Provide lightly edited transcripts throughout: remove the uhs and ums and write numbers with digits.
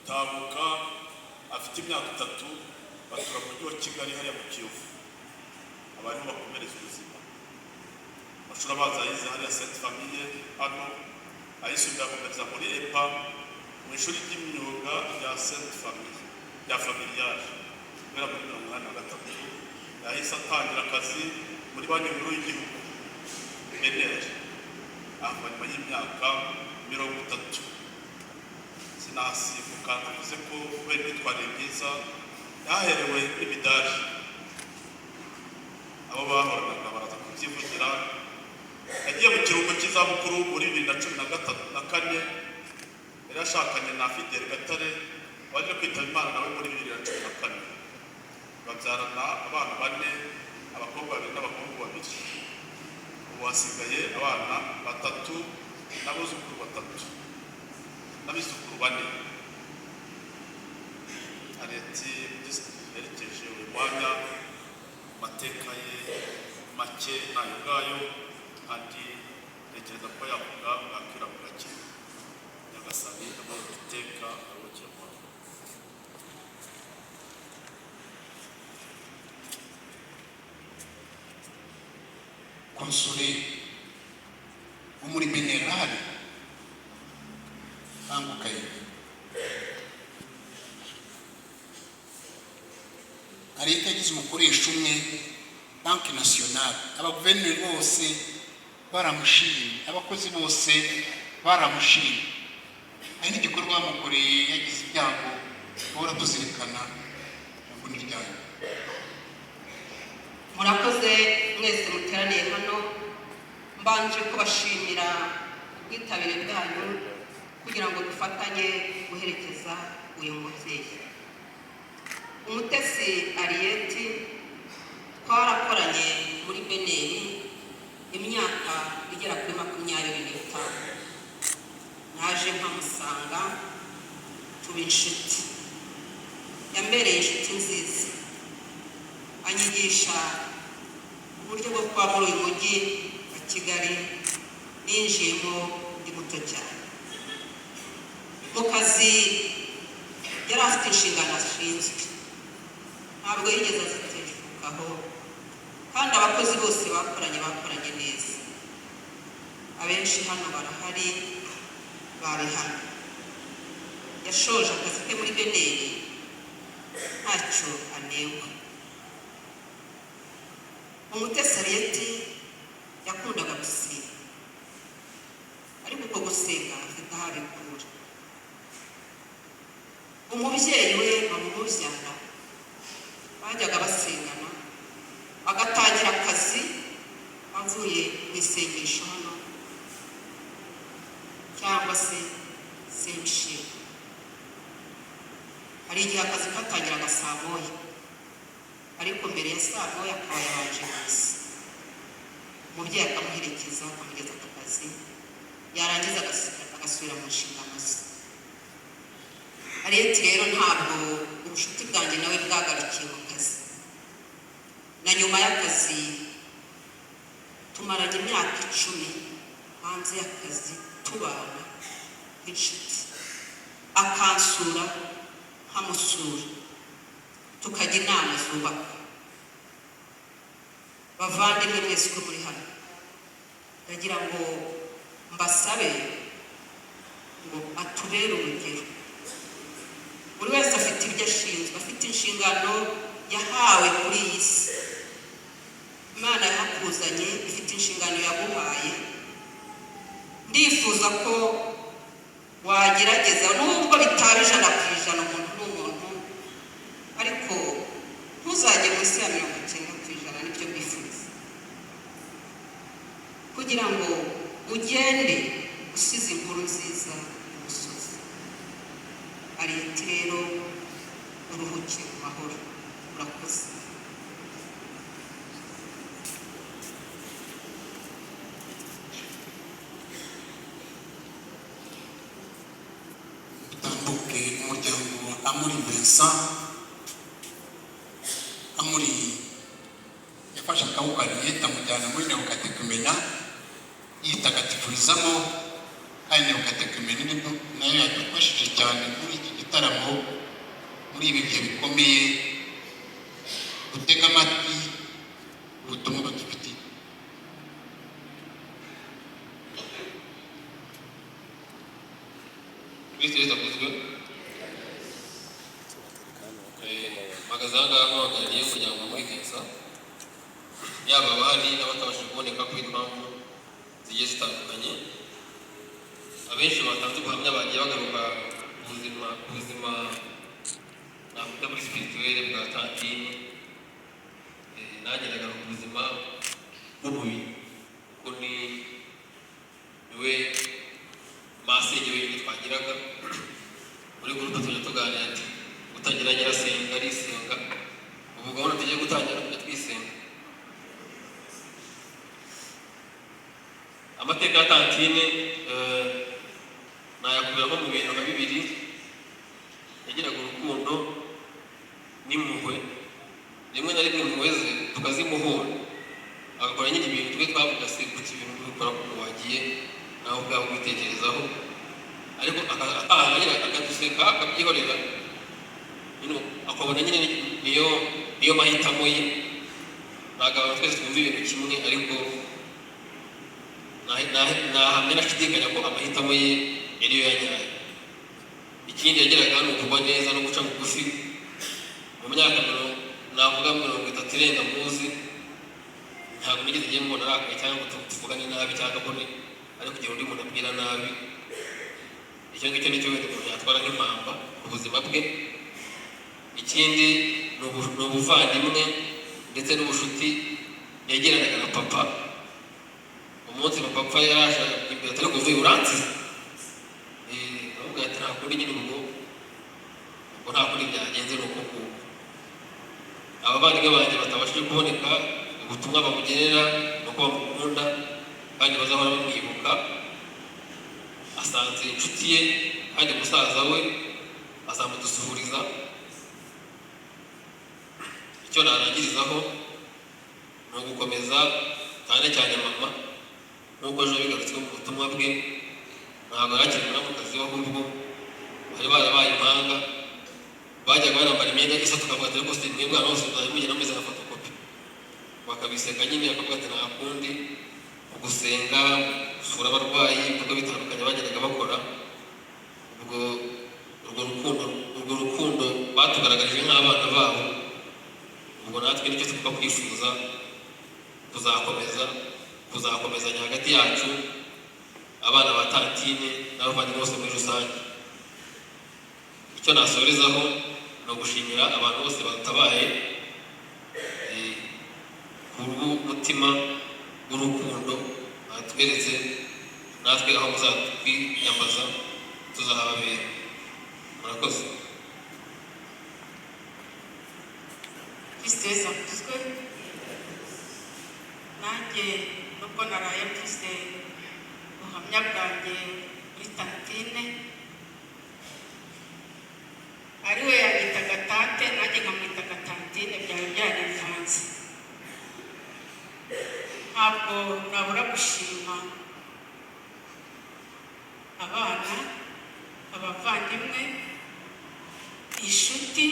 Gutahuka afite imyaka 3, batura mu mujyi wa Kigali hariya mu Kiyovu, abariho bakomereza ubuzima. Amashuri abanza yize hariya Sainte Famille hano, ayisumbuye akomereza muri EPA mu ishuri ry'imyuga rya Sainte Famille rya Familiale. Guhera muri 83 yahise atangira akazi muri Banki Nkuru y'Igihugu, BNR, ahava nyuma y'imyaka 30. Sinasimbuka navuze ko kubera imyitwarire myiza yaherewe n'imidari, abo bahoranaga baraza kubyivugira. Yagiye mu kiruhuko cy'izabukuru muri 2013 na kane. Yari yashakanye na Fidel Gatare waje kwitaba Imana nawe muri 2014. Babyarana abana bane, abakobwa babiri n'abahungu babiri. Ubu hasigaye abana batatu n'abuzukuru batatu n'abizukuru bane. Areti yerekeje uyu mwanya mateka ye make nayo ubwayo, kandi ntekereza ko yavuga bwakira bugake. Nyagasani amuhe iteka aruhukire mu mahoro. Consolé wo muri BNR ahari, kanguka ye. Leta yagize umukoresha umwe, Banque Nationale. Abaguverineri bose baramushimye, abakozi bose baramushimye. Hari n'igikorwa bamukoreye yagize ibyago, duhora tuzirikana. Ijambo ni ryanyu. Murakoze mwese muteraniye hano. Mbanje kubashimira ubwitabire bwanyu kugira ngo dufatanye guherekeza uyu mubyeyi Umutesi Henriette. Twarakoranye muri BNR imyaka igera kuri 25. Naje nkamusanga, tuba inshuti. Yambereye inshuti nziza, anyigisha uburyo bwo kuba muri uyu mujyi wa Kigali ninjiyemo ndi muto cyane. Mu kazi yari afite inshingano ashinzwe, ntabwo yigeze aziteshukaho, kandi abakozi bose bakoranye bakoranye neza. Abenshi hano barahari babihamya. Yashoje akazi ke muri BNR ntacyo anengwa. Umutesi Henriette yakundaga gusenga, ariko uko gusenga afite aho abikura. Umubyeyi we bamubyara bajyaga basengana, agatangira akazi avuye mu isengesho hano cyangwa se Saint Michel. Hari igihe akazi katangiraga saa 1, ariko mbere ya saa 1 akaba yabanje gusa umubyeyi akamuherekeza, akamugeza ku kazi, yarangiza agasubira mu nshingano ze. Henriette rero, ntabwo ubucuti bwanjye nawe bwagarukiye mu kazi. Na nyuma y'akazi tumaranye imyaka 10 hanze y'akazi, tubana nk'inshuti, akansura nkamusura, tukajya inama zubaka. Bavandimwe mwese uko muri hano, ndagira ngo mbasabe ngo atubere urugero. Buri wese afite ibyo ashinzwe, afite inshingano yahawe kuri iyi si. Imana yahakuzanye ifite inshingano yaguhaye. Ndifuza ko wagerageza, nubwo bitaba 100%, umuntu ni umuntu, ariko ntuzajye munsi ya 90%. Nibyo mbifuriza kugira ngo ugende usize inkuru nziza imusozi. Henriette rero, uruhuke mu mahoro. Urakoze. Dutambuke umuryango wa Amuri Vincent. Amuri yafashe akaboko Henriette amujyana muri Néocatéchuménat, yitagatifurizamo, kandi Néocatéchuménat nibwo nayo yadufashije cyane muri iki. gitaramo muri ibi bihe bikomeye, gutega amatwi ubutumwa badufitiye. Kristo Yesu akuzwe. Mpagaze aha ngaha nk'uhagarariye umuryango wa Muri Vincent, yaba abahari n'abatabashije kuboneka kubera impamvu zigiye zitandukanye. Abenshi batanze ubuhamya bagiye bagaruka ku buzima nakwita muri spirituel bwa tantine. Nanjye ndagaruka ku buzima bw'umubiri, kuko ni niwe masenge wenyine twagiraga. Muri groupe tujya tuganira ati gutangira nyirasenga arisenga. Ubu gahunda tugiye gutangira kujya twisenga. Amateka ya tantine nayakubira nko mu bintu nka bibiri. Yagiraga urukundo n'impuhwe. Rimwe na rimwe impuhwe ze tukazimuhora, agakora nyine ibintu twe twavuga se kuki ibintu ubikora kuko wagiye nawe ubwawe ubitekerezaho, ariko atanga nyine akaduseka, akabyihorera nyine, akabona nyine niyo mahitamo ye. Ntabwo abantu twese twumva ibintu kimwe, ariko nahamya nashidikanya ko amahitamo ye yari yo yanyaye. Ikindi yagiraga ni ukugwa neza no guca bugufi. Mu myaka navuga 30 irenga muzi, ntabwo nigeze ngiye mbona arakaye cyangwa ngo tuvugane nabi cyangwa mbone ari kugira undi muntu abwira nabi. Icyo ngicyo nicyo wenda umuntu yatwara nk'impamba ku buzima bwe. Ikindi ni ubuvandimwe ndetse n'ubushuti yagiranaga na papa. Umunsi papa apfa yaraje imbere atari kuvuye uransize. Aravuga ati nta kundi nyine, ubwo nta kundi byagenze, ni uko nguko. Abavandimwe banjye batabashije kuboneka, ubutumwa bamugenera ni uko bamukunda kandi bazahora bamwibuka. Asanze inshuti ye kandi musaza we azamudusuhuriza. Icyo narangirizaho ni ugukomeza cyane cyane mama, nk'uko ejo bigarutswe mu butumwa bwe. Ntabwo yari akiri muramukazi we, ahubwo bari barabaye impanga. Bajyaga banambara imyenda isa, tukavuga ati ariko se mwebwe ahantu hose muzajya mugenda mumeze nka fotokopi? Bakabiseka nyine, bakavuga ati nta kundi. Mu gusenga, gusura abarwayi, ibikorwa bitandukanye bagendaga bakora, ubwo urwo rukundo batugaragarije nk'abana babo, ubwo natwe nicyo tugomba kwifuza kuzakomezanya hagati yacu, abana ba tantine n'abavandimwe bose muri rusange. Icyo nasorezaho ni ugushimira abantu bose batabaye ku bw'umutima w'urukundo batweretse. Natwe aho muzatwiyambaza tuzahababera. Murakoze. Kristo Yesu akuzwe. Nanjye nubwo naraye mvuze ubuhamya bwanjye kuri tantine, ari we yanyitaga tante nanjye nkamwitaga tantine, byari byarivanze. Ntabwo nabura gushima abana, abavandimwe, inshuti,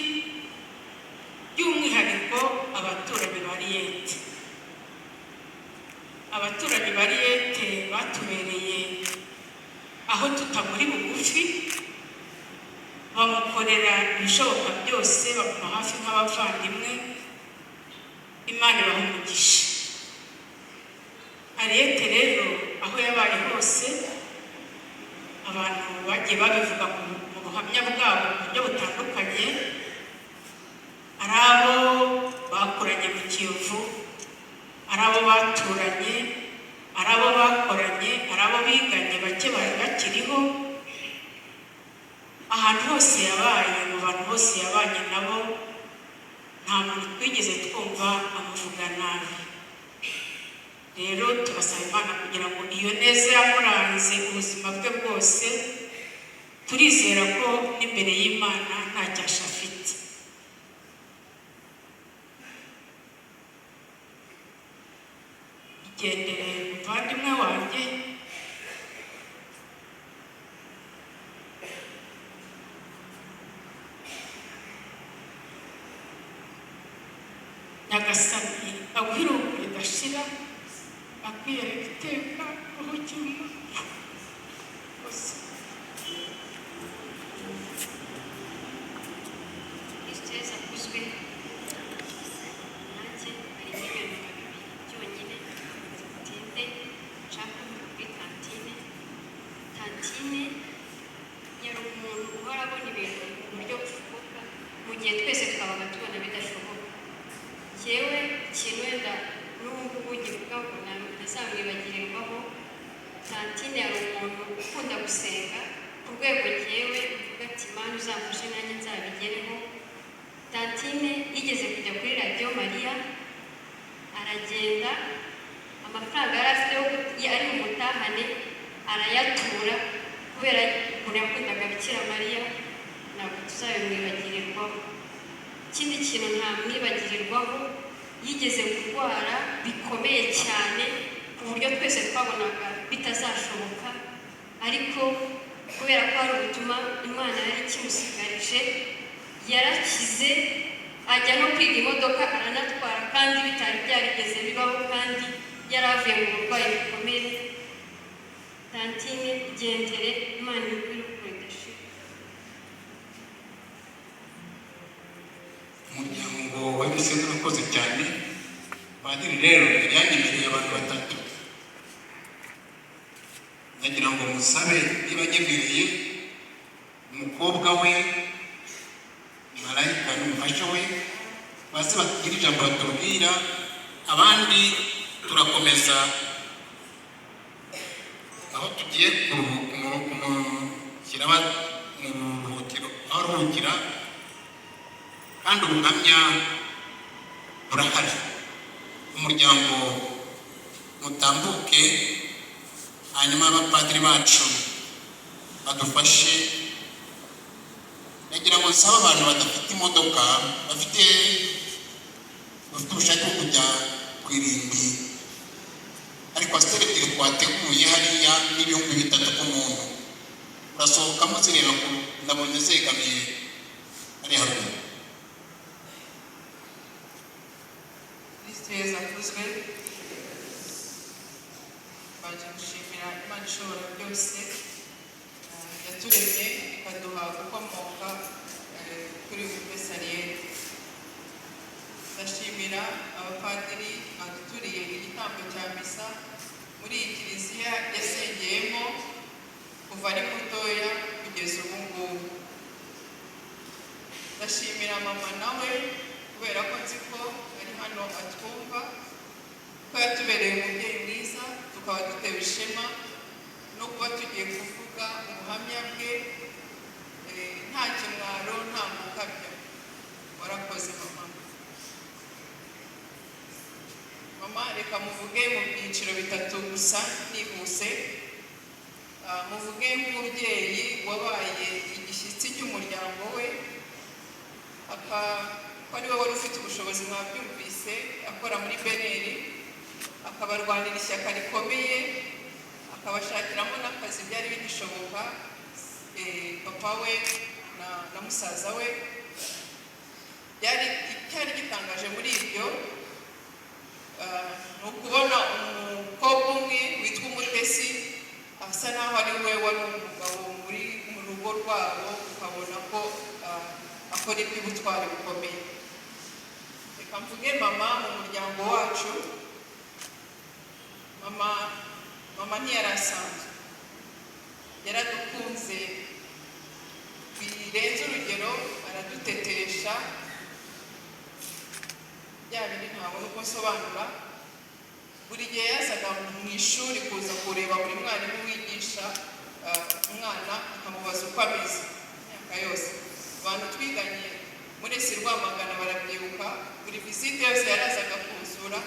by'umwihariko abaturanyi ba Riyete. Abaturanyi ba Riyete batubereye aho tutamuri bugufi, bamukorera ibishoboka byose, bamuba hafi nk'abavandimwe. Imana ibaha umugisha. Ariyete rero aho yabaye hose, abantu bagiye babivuga mu buhamya bwabo mu buryo butandukanye, ari abo bakuranye mu Kiyovu, ari abo baturanye, ari abo bakoranye, ari abo biganye, bake bari bakiriho. Ahantu hose yabaye, mu bantu bose yabanye nabo, nta muntu twigeze twumva amuvuga nabi. Rero turasaba Imana kugira ngo iyo neza yamuranze ubuzima bwe bwose, turizera ko n'imbere y'Imana nta cyasha afite. Igendere muvandimwe wanjye. Aguhe iruhuko ridashira, akwiyereka iteka uruhukire mu mahoro. Kristo Yesu akuzwe. Nanjye hari ibintu nka bibiri byonyine bitinde nshaka kuvuga kuri tantine. Tantine yari umuntu uhora abona ibintu mu buryo bushoboka, mu gihe twese twabaga tubona bidashoboka. Jyewe ikintu wenda n'ubu ngubu ngivuga ngo ntazamwibagirirwaho, tantine yari umuntu ukunda gusenga ku rwego jyewe mvuga ati: "Mana, uzamfashe nanjye nzabigereho." Tantine yigeze kujya kuri Radiyo Mariya, aragenda, amafaranga yari afite yo ari bumutahane arayatura, kubera ukuntu yakundaga Bikira Mariya. Ntabwo tuzabimwibagirirwaho. Ikindi kintu ntamwibagirirwaho, yigeze kurwara bikomeye cyane ku buryo twese twabonaga bitazashoboka, ariko kubera ko hari ubutumwa Imana yari ikimusigarije, yarakize, ajya no kwiga imodoka aranatwara, kandi bitari byarigeze bibaho, kandi yari avuye mu burwayi bukomeye. Tantine, igendere, Imana iguhe iruhuko ridashira. Umuryango wa Gisenyi urakoze cyane. Padiri rero yari yanyemereye abantu batatu. Ndagira ngo musabe niba anyemereye umukobwa we Malayika n'umufasha we baze batugire ijambo batubwira, abandi turakomeza aho tugiye kumushyira mu buruhukiro aho aruhukira, kandi ubuhamya burahari. Umuryango mutambuke, hanyuma abapadiri bacu badufashe. Nagira ngo nsabe abantu badafite imodoka, bafite ubushake bwo kujya ku irimbi, hari coaster ebyiri twateguye hariya n'3000 ku muntu. Urasohoka muzireba ku ndabonye zegamiye hariya haruguru. Kristo Yesu akuzwe. Mbanje gushimira Imana ishobora byose, yaturemye ikaduha gukomoka kuri Besariyeli. Ndashimira abapadiri baduturiye igitambo cya misa muri iyi kiliziya yasengeyemo kuva ari mutoya kugeza ubu ngubu. Ndashimira mama nawe, kubera ko nzi ko ari hano atwumva, ko yatubereye umubyeyi mwiza, tukaba dutewe ishema no kuba tugiye kuvuga ubuhamya bwe nta kimwaro, nta gukabya. Warakoze, mama. Mama reka muvuge mu byiciro bitatu gusa nihuse. Muvuge nk'umubyeyi wabaye igishyitsi cy'umuryango we, ko ari we wari ufite ubushobozi, mwabyumvise, akora muri BNR, akabarwanira ishyaka rikomeye, akabashakiramo n'akazi byari bigishoboka, papa we na musaza we. Byari icyari gitangaje muri ibyo, ni ukubona umukobwa umwe witwa Umutesi asa naho ari we wari umugabo muri mu rugo rwabo, ukabona ko akora iby'ubutwari bukomeye. Reka mvuge mama mu muryango wacu. Mama ntiyari asanzwe, yaradukunze birenze urugero, aradutetesha bya bindi ntabona uko nsobanura. Buri gihe yazaga mu ishuri kuza kureba buri mwarimu wigisha umwana, akamubaza uko ameze. Imyaka yose abantu twiganye muri ES Rwamagana barabyibuka, buri visite yose yarazaga kunsura,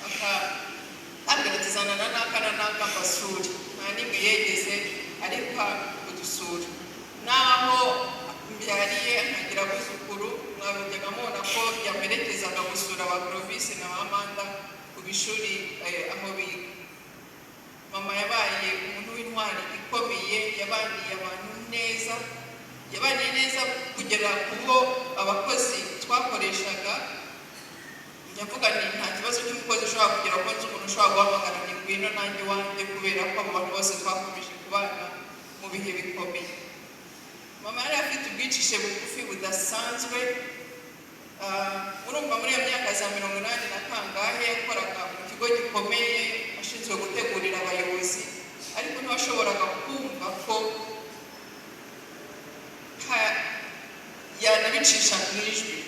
akambwira ati: "Zana na n'aka na n'aka mbasure." Nta n'imwe yegeze areka kudusura. Naho mbyariye nkagira abuzukuru, mwabijyaga mubona ko yamerekezaga gusura ba Clovis na ba Amanda ku ishuri aho biga. Mama yabaye umuntu w'intwari ikomeye, yabaniye abantu neza, yabaniye neza kugera ku bo abakozi twakoreshaga. Ndavuga nti nta kibazo cy'umukozi ushobora kugira ko nzi umuntu ushobora guhamagara ni ngwino nanjye iwanjye, kubera ko abo bantu bose twakomeje kubana mu bihe bikomeye. Mama yari afite ubwicishe bugufi budasanzwe. Urumva muri iyo myaka za 80 na kangahe yakoraga mu kigo gikomeye ashinzwe gutegurira abayobozi, ariko ntibashoboraga kumva ko yanabicisha mu ijwi.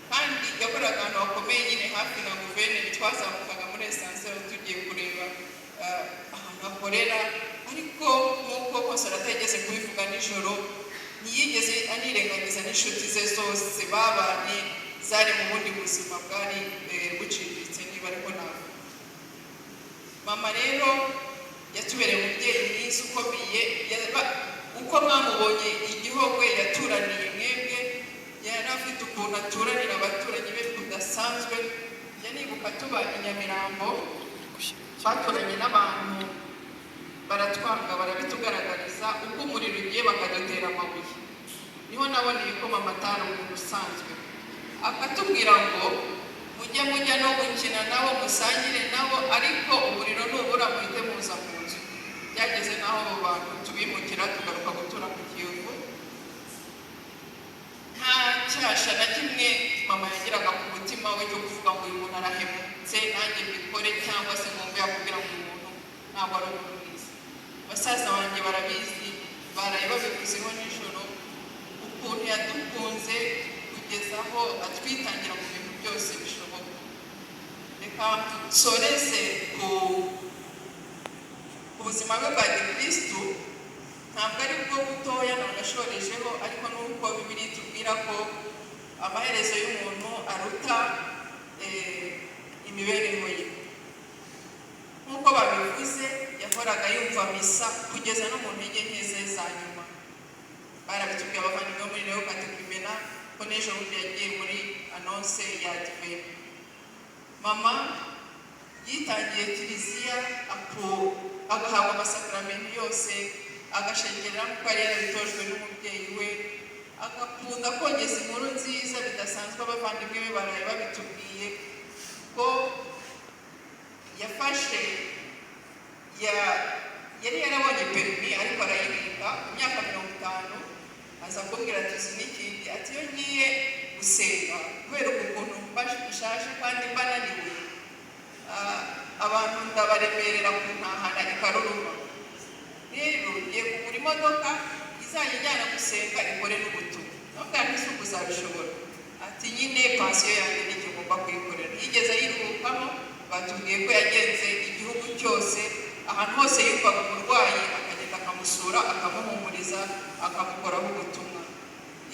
Kandi yakoraga ahantu hakomeye nyine hafi na guverineri, twazamukaga muri ascenseur tugiye kureba ahantu akorera. Ariko nk'uko Consolata yigeze kubivuga nijoro, ntiyigeze anirengagiza n'inshuti ze zose babanye zari mu bundi buzima bwari buciriritse, niba ariko navuga. Mama rero yatubereye umubyeyi mwiza ukomeye. Uko mwamubonye igihogwe yaturaniye mwebwe, yari afite ukuntu aturanira abaturanyi be kudasanzwe. Njya nibuka tuba i Nyamirambo, twaturanye n'abantu baratwanga, barabitugaragariza, ubwo umuriro ugiye bakadutera amabuye. Niho naboneye ko mama atari umuntu usanzwe. Akatubwira ngo mujye mujya no gukina nabo, musangire nabo, ariko umuriro nubura muhite muza mu nzu. Byageze n'aho abo bantu tubimukira, tugaruka gutura ku Kiyovu. Nta cyasha na kimwe mama yagiraga ku mutima we cyo kuvuga ngo uyu muntu arahemutse nanjye mbikore, cyangwa se ngo mbe yakubwira ngo uyu muntu ntabwo ari umuntu mwiza. Basaza banjye barabizi, baraye babivuzeho nijoro, ukuntu yadukunze kugeza aho atwitangira mu bintu byose bishoboka. Reka nsoreze ku buzima bwe bwa gikirisitu. Ntabwo ari bwo butoya nagashorejeho, ariko nuko Bibiliya itubwira ko amaherezo y'umuntu aruta imibereho ye. Nk'uko babivuze, yahoraga yumva misa kugeza no mu ntege nke ze za nyuma. Barabitubwiye abavandimwe bo muri Neo Katekumena ko n'ejo bundi yagiye muri annonce ya Advent. Mama yitangiye kiliziya, agahabwa amasakaramentu yose, agashengerera nk'uko yari yarabitojwe n'umubyeyi we, agakunda kogeza inkuru nziza bidasanzwe. Abavandimwe be baraye babitubwiye ko yafashe yari yarabonye permis ariko arayibika ku myaka 50. Aza kumbwira ati uzi n'ikindi, ati iyo ngiye gusenga, kubera ukuntu mba nshaje kandi mba naniwe, abantu ndabaremerera kuntahana ikaruruma. Rero ngiye kugura imodoka izajya ijyana gusenga ikore n'ubutumwa. Nubwo nti uzabishobora? Ati nyine pansiyo yanjye nicyo ngomba kuyikorera. Yigeze ayiruhukamo. Batubwiye ko yagenze igihugu cyose, ahantu hose yumvaga umurwayi akagenda akamusura, akamuhumuriza, akamukoraho ubutumwa.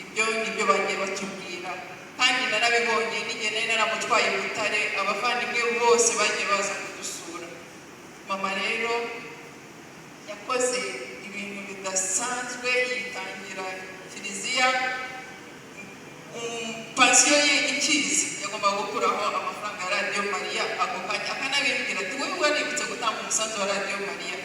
Ibyo nibyo bagiye batubwira kandi narabibonye n'igihe nari naramutwaye i Butare, abavandimwe bose bagiye baza kudusura. Mama rero yakoze ibintu bidasanzwe, yitangira kiliziya. Pansiyo ye ikizi yagombaga gukuraho amafaranga ya Radiyo Mariya ako kanya, akanabimbwira ati wowe waributse gutanga umusanzu wa Radiyo Mariya?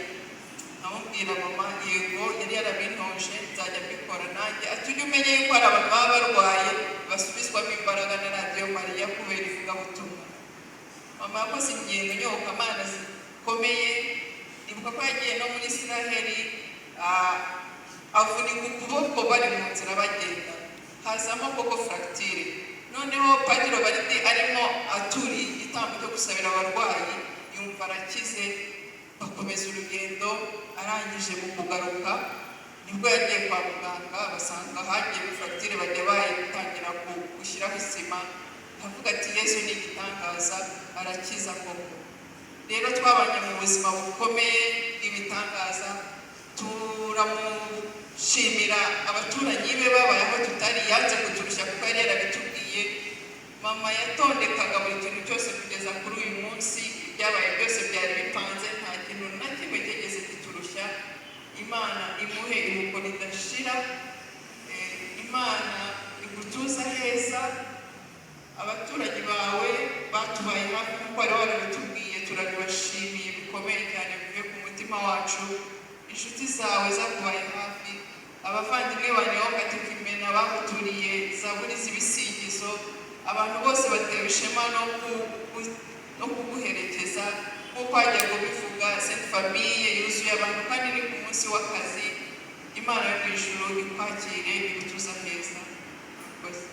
Nkamubwira mama yego, yari yarabintoje, nzajya mbikora nanjye. Ati ujye umenye yuko hari abantu baba barwaye basubizwamo imbaraga na Radiyo Mariya kubera ivugabutumwa. Mama yakoze ingendo nyobokamana zikomeye. Nibuka ko yagiye no muri Isiraheli, avunika ukuboko bari mu nzira bagenda, hazamo koko fracture. Noneho Padiri Baridi arimo aturiye igitambo cyo gusabira abarwayi, yumva arakize, bakomeza urugendo. Arangije mu kugaruka nibwo yagiye kwa muganga, basanga hagiye fracture, bajya bayitangira gushyiraho isima. Avuga ati Yesu ni igitangaza, arakiza koko. Rero twabanye mu buzima bukomeye bw'ibitangaza, turamushimira. Abaturanyi be babaye aho tutari, yanze kuturushya kuko yari yarabitubwiye. Mama yatondekaga buri kintu cyose kugeza kuri uyu munsi, ibyabaye byose byari bipanze, nta kintu na kimwe cyigeze kiturushya. Imana imuhe iruhuko ridashira. Imana igutuza heza. Abaturanyi bawe batubaye hafi nk'uko wari warabitubwiye, turabibashimiye bikomeye cyane bivuye ku mutima wacu. Inshuti zawe zakubaye hafi, abavandimwe ba Neo Katekimena baguturiye zaburi z'ibisingizo. Abantu bose batewe ishema no kuguherekeza. Nk'uko hajya kubivuga, Sainte Famille yuzuye abantu kandi ni ku munsi w'akazi. Imana yo mu ijuru ikwakire, igutuza heza. Murakoze.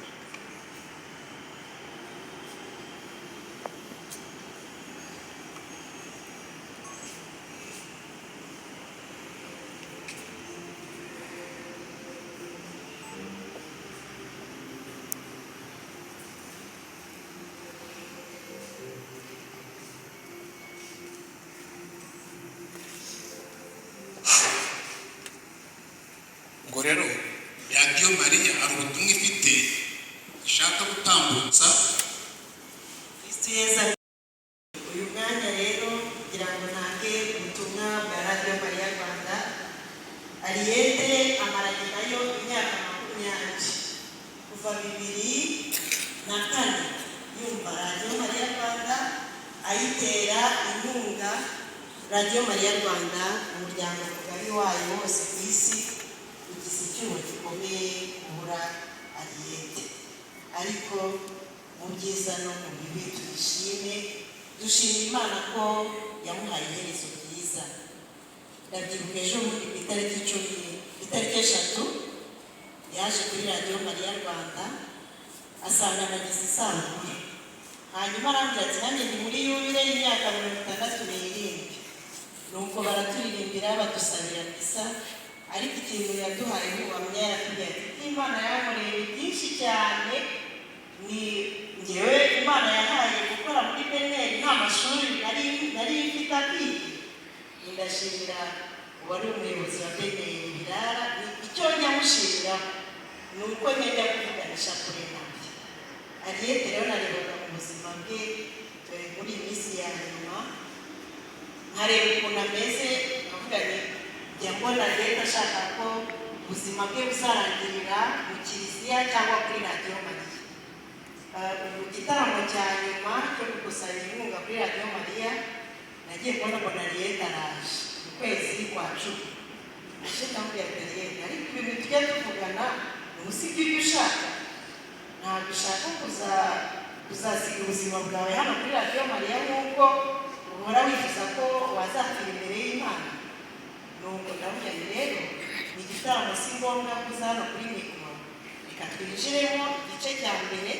Ubwo rero Radiyo Mariya hari ubutumwa ifite ishaka gutambutsa. Kristo Yezu. Uyu mwanya rero kugira ngo ntange ubutumwa bwa Radiyo Mariya Rwanda. Ariyete amaranye nayo imyaka 20, kuva 2004, yumva Radiyo Mariya Rwanda, ayitera inkunga. Radiyo Mariya Rwanda, umuryango mugari wayo wose ku isi, ugize icyuho gikomeye kubura Ariyete, ariko mu byiza no mu bibi tuyishime. Dushima Imana ko yamuhaye iherezo ryiza. Ndabyibuka ejo bundi ku itariki 10, ku itariki 3, yaje kuri Radiyo Mariya Rwanda, asanga nagize isabukuru, hanyuma arambwira ati: "Nanjye ndi muri yubile y'imyaka 67." Nuko baraturirimbira, badusabira misa. Ariko ikintu yaduhaye nk'ubuhamya, yaratubwiye ati: "Imana yankoreye byinshi cyane. Ni ngewe Imana yahaye gukora muri BNR, nta mashuri nari mfite akwiye. Ndashimira uwari umuyobozi wa BNR Birara. Icyo nyamushimira ni uko njya kuvuganisha kure nabyo." Ariyete rero narebaga mu buzima bwe muri iyi minsi ya nyuma, nkareba ukuntu ameze, nkavuga nti njya mbona Ariyete ashaka ko ubuzima bwe buzarangirira mu kiliziya cyangwa kuri Radiyo Mariya. Mu gitaramo cya nyuma cyo gukusanya inkunga kuri Radiyo Mariya, nagiye kubona mbona Ariyete araje mu kwezi kwa 10. Aje, ndamubwira ati: "Ariyete, ariko ibintu tujya tuvugana ubu si byo ujya ushaka? Ntabwo ushaka kuzasiga ubuzima bwawe hano kuri Radiyo Mariya nk'uko uhora wifuza ko wazapfira imbere y'Imana?" Nuko ndamubwira nti: "Rero ni igitaramo, si ngombwa kuza hano kuri mikoro. Reka twinjiremo igice cya mbere,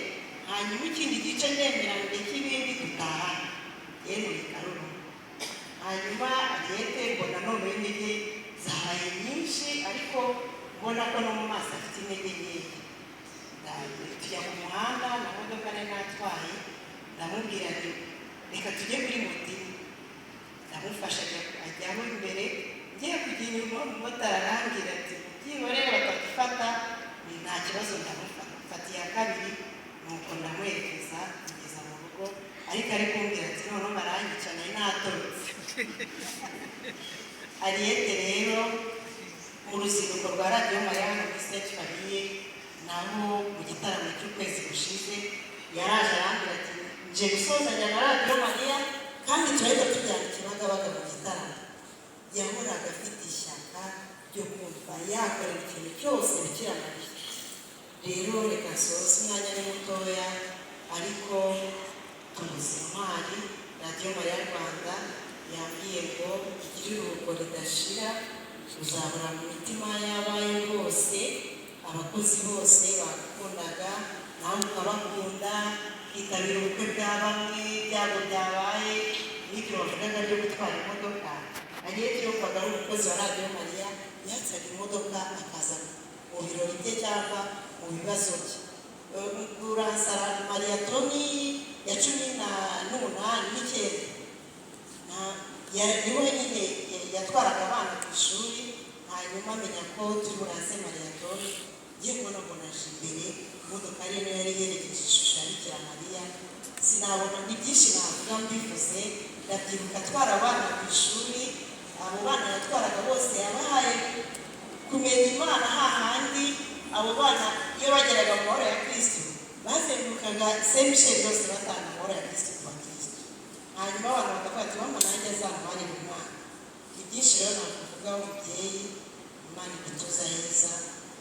hanyuma ikindi gice ndemeranyije cy'ibindi dutahane." Yewe karuru. Hanyuma Ariyete mbona noneho intege zabaye nyinshi, ariko mbona ko no mu maso afite intege nkeya. Tujya mu muhanda na modoka nari natwaye, ndamubwira nti: "Reka tujye kuri moto imwe." Ndamufasha ajyamo imbere, ngiye kujya inyuma, umumotari arambwira ati: "Byihorere batadufata." Ni nta kibazo, ndamufata, mfata iya kabiri, nuko ndamuherekeza kugeza mu rugo. Ariko ari kumbwira ati: "Noneho baranyica, nari natorotse." Ariyete rero mu ruzinduko rwa Radiyo Mariya hano kuri Sainte Famille, naho mu gitaramo cy'ukwezi gushize, yaraje arambwira ati: "Nje gusozanya na Radiyo Mariya, kandi turahita tujyana Kibagabaga mu gitaramo." Yahoraga afite ishyaka ryo kumva yakorera ikintu cyose Bikira Mariya. Rero reka nsoze, umwanya ni mutoya, ariko tubuze intwari. Radiyo Mariya Rwanda yambwiye ngo igire iruhuko ridashira, uzabura mu mitima y'abayo bose. Abakozi bose bagukundaga, nawe ukabakunda, ukitabira ubukwe bwa bamwe, ibyago byabaye, n'ibyo bavugaga byo gutwara imodoka. Ariyete yumvaga ari umukozi wa Radiyo Mariya, yatsaga imodoka akaza mu birori bye cyangwa mu bibazo bye. Uransara mariyatoni ya 18 n'icyenda, niwe nyine yatwaraga abana ku ishuri. Hanyuma amenya ko turi buranse mariyatoni, ngiye kubona mbona aje imbere, imodoka ariyo niyo yari yerekeje ishusho ya Bikira Mariya. Sinabona, ni byinshi navuga mbivuze. Ndabyibuka atwara abana ku ishuri, abo bana yatwaraga bose yabahaye kumenya Imana. Hahandi abo bana iyo bageraga mu mahoro ya Kristo, bazengurukaga Saint Michel yose batanga amahoro ya Kristo ku bakristo. Hanyuma abantu bakavuga ati: "Mama, nanjye azambarire umwana." Ni byinshi rero nakuvuga, umubyeyi. Imana igutuza heza,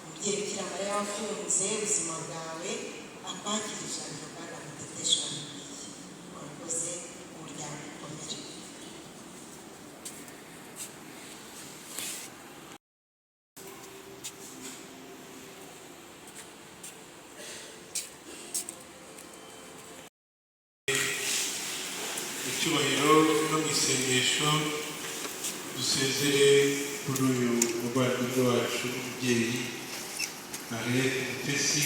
umubyeyi. Bikira Mariya wafunze ubuzima bwawe akwakira ijambo kandi Cyubahiro no mu isengesho dusezere kuri uyu muvandimwe wacu n'umubyeyi Henriette Mutesi,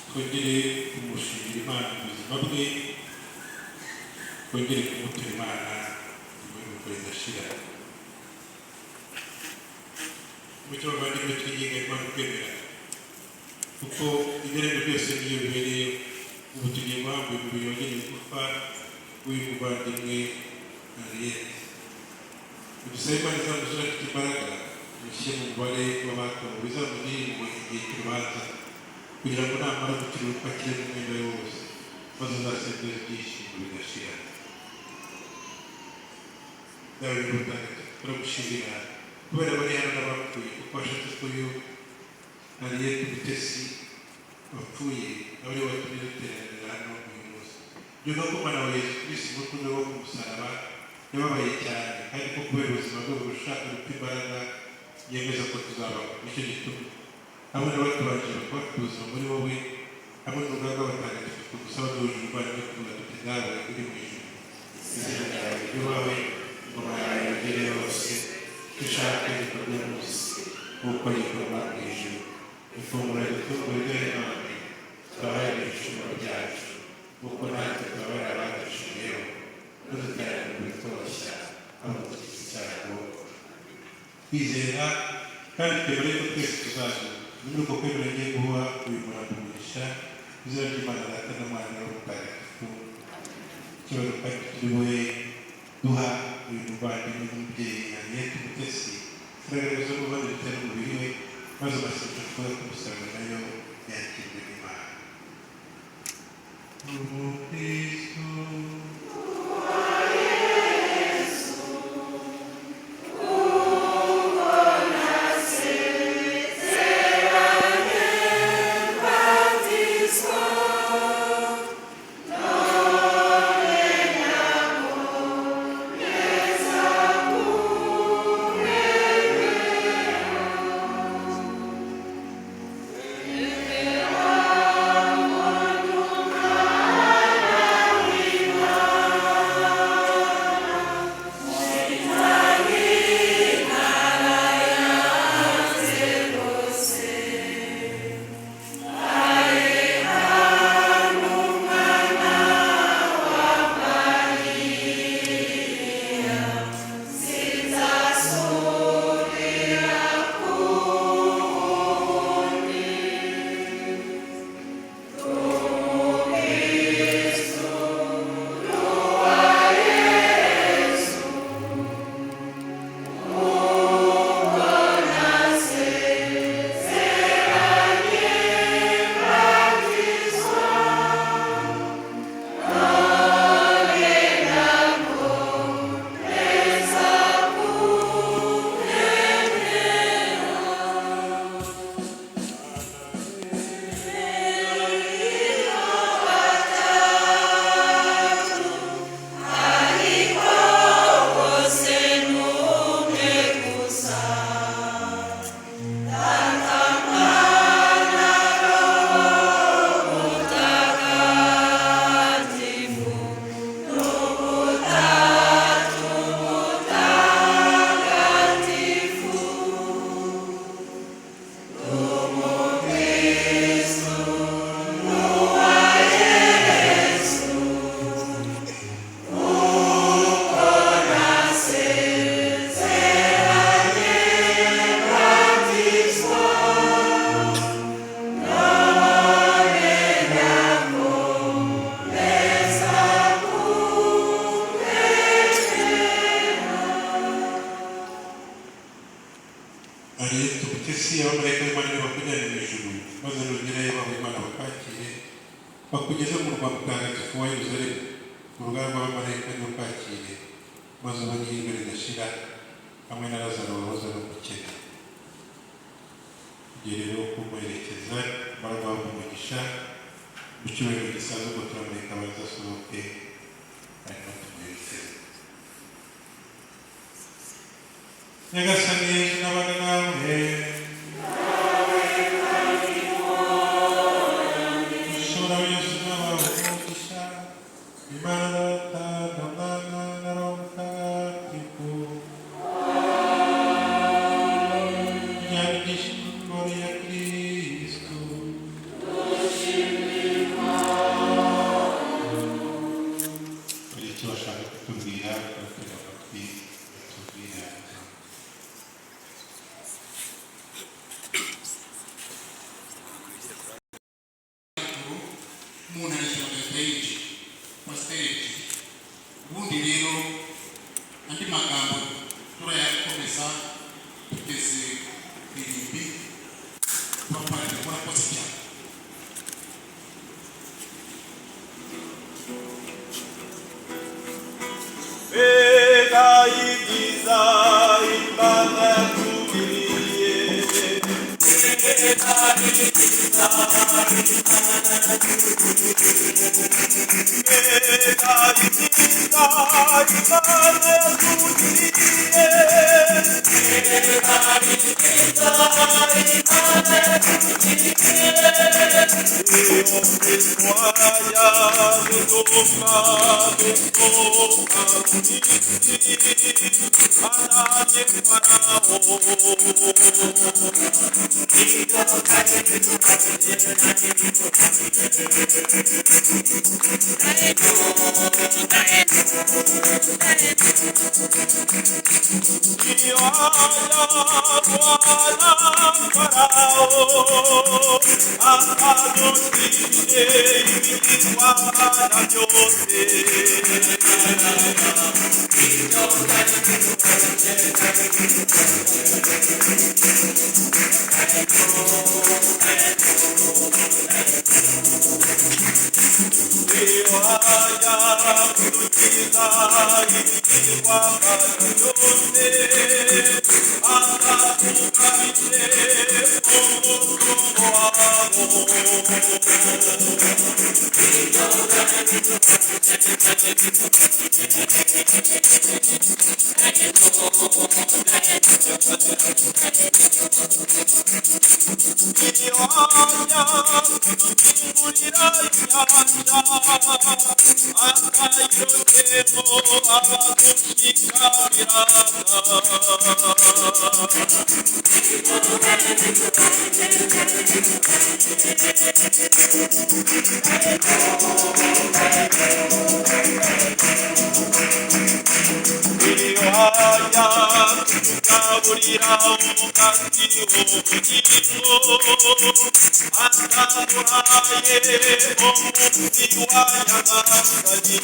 twongere kumushimira Imana ubuzima bwe, twongere kumutura Imana imuheruko ridashira. Mucyo bavandimwe, twinginga Imana kwemera, kuko ibiremwa byose niyo bibereye. Ubu tugiye guhabwa umubiri wagenewe gupfa w'uyu muvandimwe Henriette. Dusabe Imana izamuzure afite imbaraga, imushyire mu mubare w'abatowe, bizamugirire impuhwe igihe cy'urubanza, kugira ngo namara gukira urupfu akire n'umwenda we wose, maze azasendere ibyishimo bidashira. Dawe Mutagatifu, turagushimira kubera bari hano n'abapfuye, kuko washatse ko uyu Henriette Mutesi wapfuye nawe ariwe watumye duteranira hano uyu munsi. Byumva ko Umwana wa Yesu Kristo n'urukundo rwo ku musaraba yababaye cyane, kandi ko kubera ubuzima bwe burusha urupfu imbaraga, yemeza ko tuzabaho. Nicyo gituma hamwe n'abatubanjije bakaba bafite ubuzima muri wowe, hamwe n'urugaga rw'abatagatifu, tugusaba duhuje umuvandimwe kuvuga tuti: Dawe uri mu ijuru, izina ryawe ryubahwe, ingoma yawe yogere hose, icyo ushaka gikorwe munsi nk'uko gikorwa mu ijuru. Ifunguro ridutungura riduhe none, tubabarire ibicumuro byacu nk'uko natwe tubabarira abaducumuyeho, ntudutererane mu bitwoshya, ahubwo udukize icyago. Twizera kandi twemera yuko twese tuzazuka. Ni muri uko kwemera ngiye guha uyu murambo umugisha mu izina ry'Imana Data na Mwana na Roho Mutagatifu. Icyubahiro kandi turi buhe duha uyu muvandimwe n'umubyeyi Henriette Mutesi turagaragaza n'ubundi bitera umubiri we, maze amasengesho tuba tumusaba nayo yakirwe n'Imana. Umukristo. Henriette Mutesi, abamarayika b'Imana bakujyane mu ijuru, maze nugerayo bawe Imana bakwakire, bakugeze mu murwa mutagatifu wa Yerusalemu, mu rugaga rw'abamarayika nibakwakire, maze ubone ihirwe ridashira hamwe na Lazaro wahoze ari umukene. Igihe rero kumuherekeza, mara guhabwa umugisha mu cyubahiro gisanzwe, ubwo turamureka abanza asohoke, hanyuma tumuherekeze. Nyagasani Yezu n'abana namwe. Ushobora byose n'abawe umugisha, Imana. Kristo. Hari icyo bashaka kutubwira, batega amatwi batubwira. Umuntu arishyura benshi kwasiteri ebyiri. Ubundi rero andi magambo turayakomeza tugeze ku irimbi. Turaparira, murakoze cyane. Mbega ibyiza Imana yatugiriye! Mbega ibyiza Imana yatugiriye! Mbega ibyiza Imana yatugiriye! Mbega ibyiza Imana yatugiriye! Iyo twaya dutuma dusohoka mu isi ananye Farawo. Iyo aya Bwana Farawo akadutije ibigirwamana byose. Iyo aya kudukiza ibigirwamana byose akatugamije umutungo wabo. Iyo aya kudukingurira inyanja akayirotemo abadushikamiraga. Iyo aya kutugaburira umugati w'ubugingo ataduhaye umunsi wa nyagasani.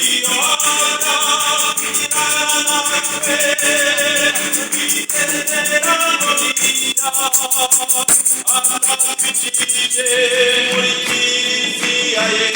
Iyo aya kugirana natwe isezerano rishya akatwinjije muri kiliziya ye.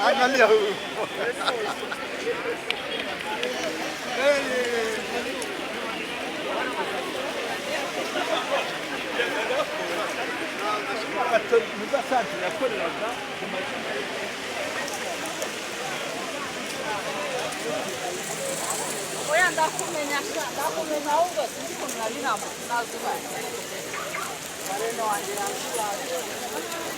Angalia huyu. Yakoreraga ku mazina. Oya, ndakumenya sha, ndakumenya ahubwo sinzi ukuntu nari nazubaye. Marene wanjye yanzubaye.